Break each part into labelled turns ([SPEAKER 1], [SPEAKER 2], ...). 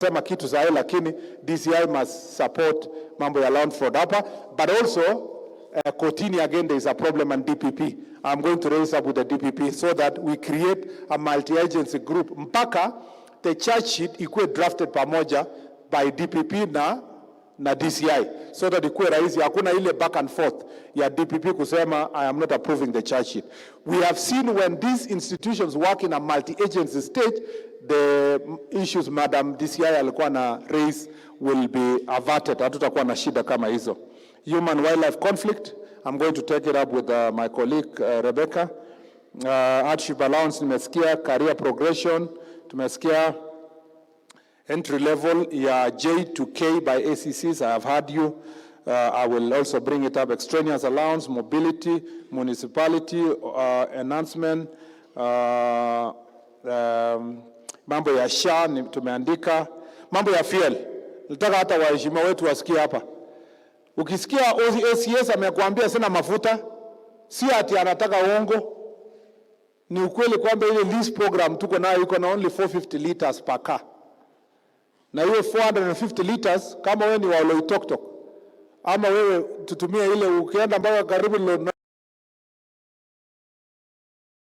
[SPEAKER 1] Sema kitu sahi, lakini DCI must support mambo ya land fraud hapa, but also kotini again there is a problem, and DPP. I'm going to raise up with the DPP so that we create a multi-agency group mpaka the charge sheet ikuwe drafted pamoja by DPP na DCI so that ikuwe rahisi, hakuna ile back and forth ya DPP kusema, "I am not approving the charge sheet." We have seen when these institutions work in a multi-agency stage, the issues Madam DCI alikuwa na raise will be averted. Hatutakuwa na shida kama hizo. Human wildlife conflict, I'm going to take it up with my colleague Rebecca. Hardship allowance nimesikia, career progression tumesikia, entry level ya J to K by ACCs, I have heard you. I will also bring it up. Extraneous allowance, mobility, municipality, enhancement, mambo ya SHA tumeandika, mambo ya fuel. Nataka hata waheshimiwa wetu wasikie hapa. Ukisikia OCS amekuambia sina mafuta, si ati anataka uongo. Ni ukweli kwamba ile lease program tuko nayo iko na only 450 liters per car, na hiyo 450 liters, kama wewe ni wa Oloitoktok ama wewe tutumie ile ukienda mpaka karibu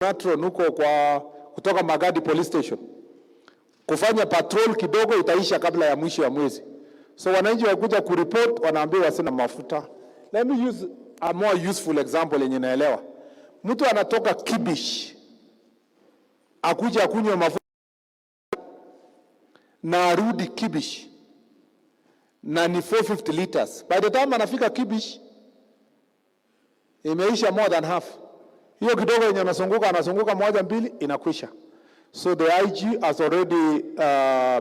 [SPEAKER 1] Natron huko kwa kutoka Magadi Police Station kufanya patrol kidogo itaisha kabla ya mwisho ya mwezi. So wananchi wakuja kureport wanaambiwa sina mafuta. Let me use a more useful example yenye naelewa. Mtu anatoka Kibish akuja akunywe mafuta na arudi Kibish na ni 450 liters. By the time anafika Kibish imeisha more than half. Hiyo kidogo yenye anazunguka, anazunguka moja mbili, inakwisha. So the IG has already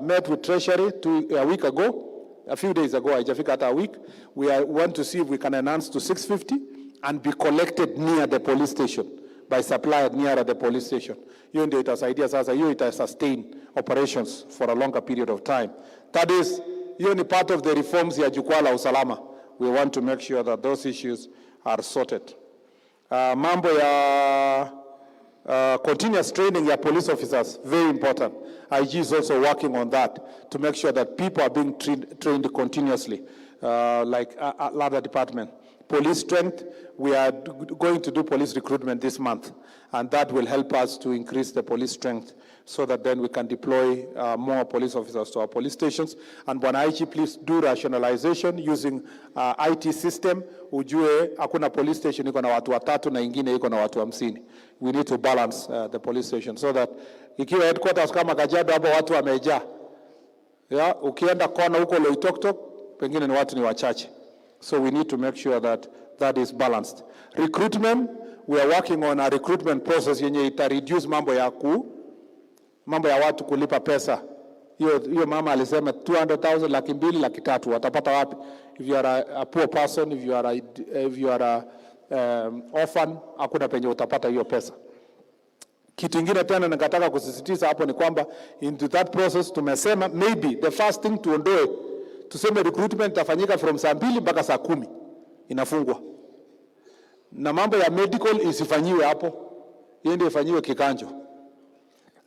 [SPEAKER 1] met with Treasury a week ago, a few days ago, haijafika hata a week. We want to see if we can enhance to 650 and be collected near the police station, by supplier near the police station. Hiyo ndio itasaidia sasa, hiyo ita sustain operations for a longer period of time. That is, hiyo ni part of the reforms ya jukwaa la usalama. We want to make sure that those issues are sorted. Mambo ya continuous training ya police officers, very important. IG is also working on that to make sure that people are being trained continuously, like other department. Police strength, we are going to do police recruitment this month, and that will help us to increase the police strength so that then we can deploy more police officers to our police stations. And Bwana IG, please do rationalization using IT system. Ujue hakuna police station iko na watu watatu na ingine iko na watu 50. We need to balance the police station so that ikiwa headquarters kama Kajiado hapo watu wamejaa. Ya, ukienda kona huko Loitoktok pengine ni watu ni wachache. So we need to make sure that that is balanced. Recruitment, we are working on a recruitment process yenye ita reduce mambo ya watu kulipa pesa. Hiyo hiyo mama alisema 200,000, 200,000, 300,000, watapata wapi? If you are a poor person, if you are a orphan, hakuna penye utapata hiyo pesa. Kitu ingine tena nikataka kusisitiza hapo ni kwamba into that process tumesema maybe the first thing tuondoe, tuseme recruitment itafanyika from saa 2 mpaka saa 10, inafungwa, na mambo ya medical isifanyiwe hapo, iende ifanyiwe Kiganjo,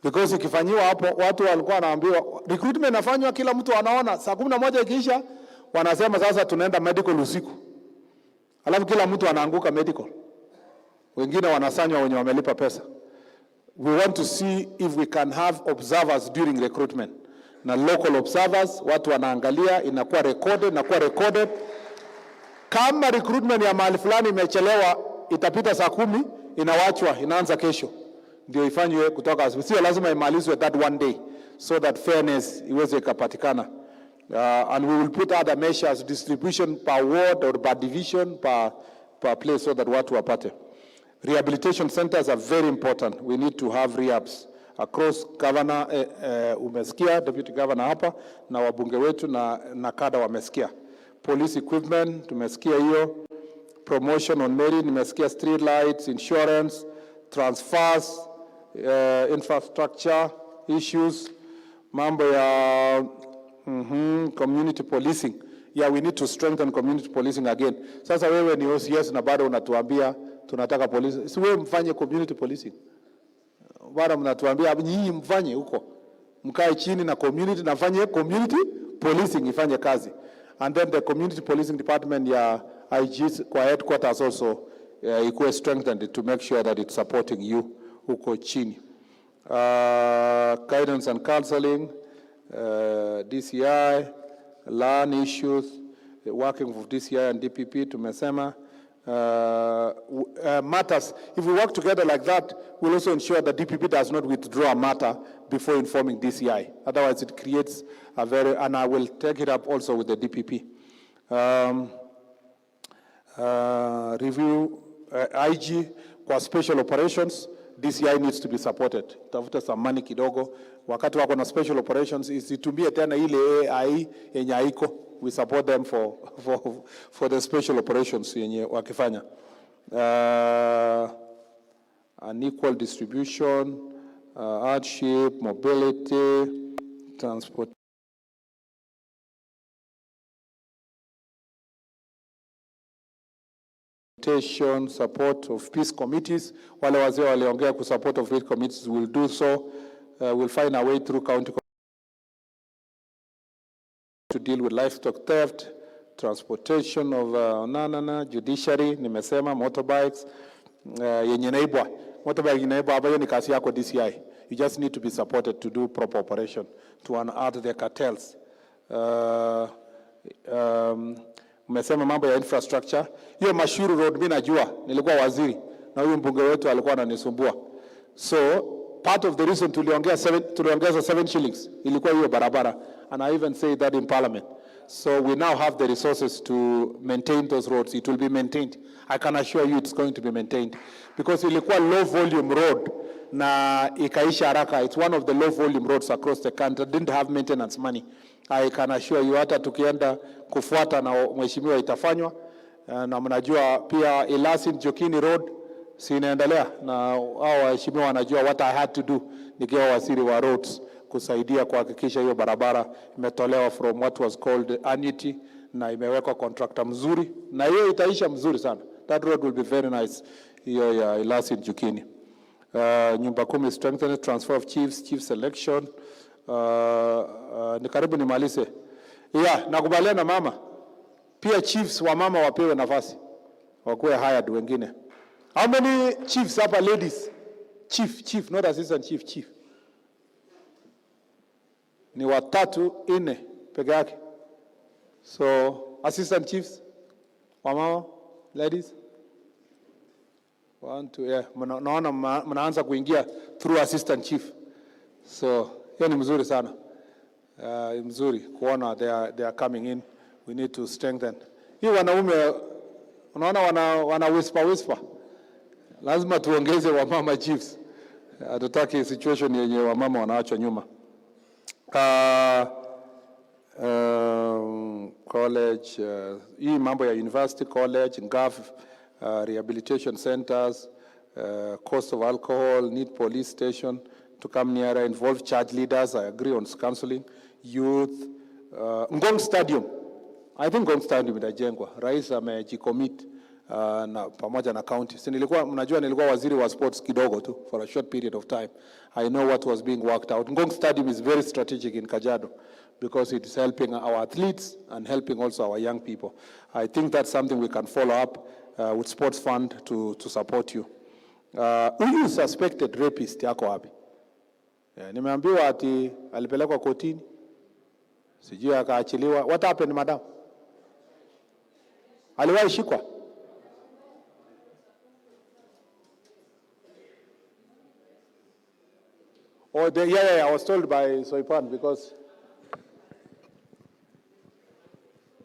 [SPEAKER 1] because ikifanyiwa hapo watu walikuwa wanaambiwa recruitment inafanywa, kila mtu anaona saa 11 ikiisha, wanasema sasa tunaenda medical usiku, alafu kila mtu anaanguka medical, wengine wanasanywa wenye wamelipa pesa. We want to see if we can have observers during recruitment na local observers, watu wanaangalia, inakuwa recorded, inakuwa recorded. Kama recruitment ya mahali fulani imechelewa, itapita saa 10, inawachwa, inaanza kesho, ndio ifanywe kutoka asubuhi. Sio lazima imalizwe that one day, so that fairness iweze ikapatikana. And we will put other measures, distribution per ward or per division, per place, so that watu wapate. Rehabilitation centers are very important. We need to have rehabs across. Governor, umesikia deputy governor hapa na wabunge wetu na kada wamesikia. Police equipment tumesikia hiyo. Promotion on merit nimesikia, street lights, insurance, transfers, infrastructure issues, mambo ya community policing. Yeah, we need to strengthen community policing again. Sasa wewe ni OCS na bado unatuambia tunataka polisi. Si wewe mfanye community policing. Bado mnatuambia nyinyi mfanye huko. Mkae chini na community nafanye community policing ifanye kazi. And then the community policing department ya IG kwa headquarters also ikuwe strengthened to make sure that it's supporting you huko chini. Guidance and counseling, DCI, land issues, working with DCI and DPP tumesema matters. If we work together like that, we'll also ensure that DPP does not withdraw a matter before informing DCI. Otherwise, it creates a very, and I will take it up also with the DPP. Review IG kwa special operations, DCI needs to be supported. Tafuta some money kidogo. Wakati wako na special operations, isitumie tena ile AI yenye haiko. We support them for the special operations yenye wakifanya. Unequal distribution, hardship, mobility, transportation, support of peace committees. Wale wazee waliongea ku support of peace committees will do so. We'll find a way through county to deal with livestock theft, transportation of na judiciary, nimesema motorbikes yenye naibwa motorbike inaibwa hapa, hiyo ni kazi yako DCI. You just need to be supported to do proper operation to unearth the cartels. Umesema mambo ya infrastructure, hiyo Mashuru Road mimi najua, nilikuwa waziri na huyu mbunge wetu alikuwa ananisumbua. So part of the reason tuliongeza 7 shillings ilikuwa hiyo barabara, and I even say that in parliament. So we now have the resources to maintain those roads. It will be maintained. I can assure you it's going to be maintained because ilikuwa low volume road na ikaisha haraka. It's one of the low volume roads across the country. Didn't have maintenance money. I can assure you hata tukienda kufuata na mheshimiwa itafanywa. Na mnajua pia Ilasin Jokini Road si inaendelea, na hao waheshimiwa wanajua what I had to do nikiwa waziri wa roads kusaidia kuhakikisha hiyo barabara imetolewa from what was called annuity na imewekwa contractor mzuri, na hiyo itaisha mzuri sana. That road will be very nice, hiyo ya Ilasin Jukini. Nyumba kumi strengthened, transfer of chiefs, chief selection. Ni karibu nimalize. Yeah, nakubaliana na mama. Pia chiefs wa mama wapewe nafasi, wakuwe hired wengine. How many chiefs hapa ladies? Chief, chief, not assistant chief, chief. Ni watatu nne peke yake. So assistant chiefs, wamama, ladies. One, two, yeah. Naona mnaanza kuingia through assistant chief. So hiyo ni mzuri sana. Mzuri kuona they are coming in. We need to strengthen. Hii wanaume unaona wana whisper whisper. Lazima tuongeze wamama chiefs. Hatutaki situation yenye wamama wanaachwa nyuma. College, hii mambo ya university college, NGAF, rehabilitation centers, cost of alcohol, need police station to come nearer, involve church leaders, I agree on counseling, youth, Ngong Stadium. I think Ngong Stadium itajengwa. Rais amejicommit na pamoja na county. Si nilikuwa, mnajua nilikuwa waziri wa sports kidogo tu for a short period of time. I know what was being worked out. Ngong Stadium is very strategic in Kajiado because it is helping our athletes and helping also our young people. I think that's something we can follow up with sports fund to support you. Huyu suspected rapist yako wapi? Yeah, nimeambiwa ati alipelekwa kotini, sijui akaachiliwa. What happened, madam? Aliwahi shikwa? Oh, yeah, I was told by Soipan because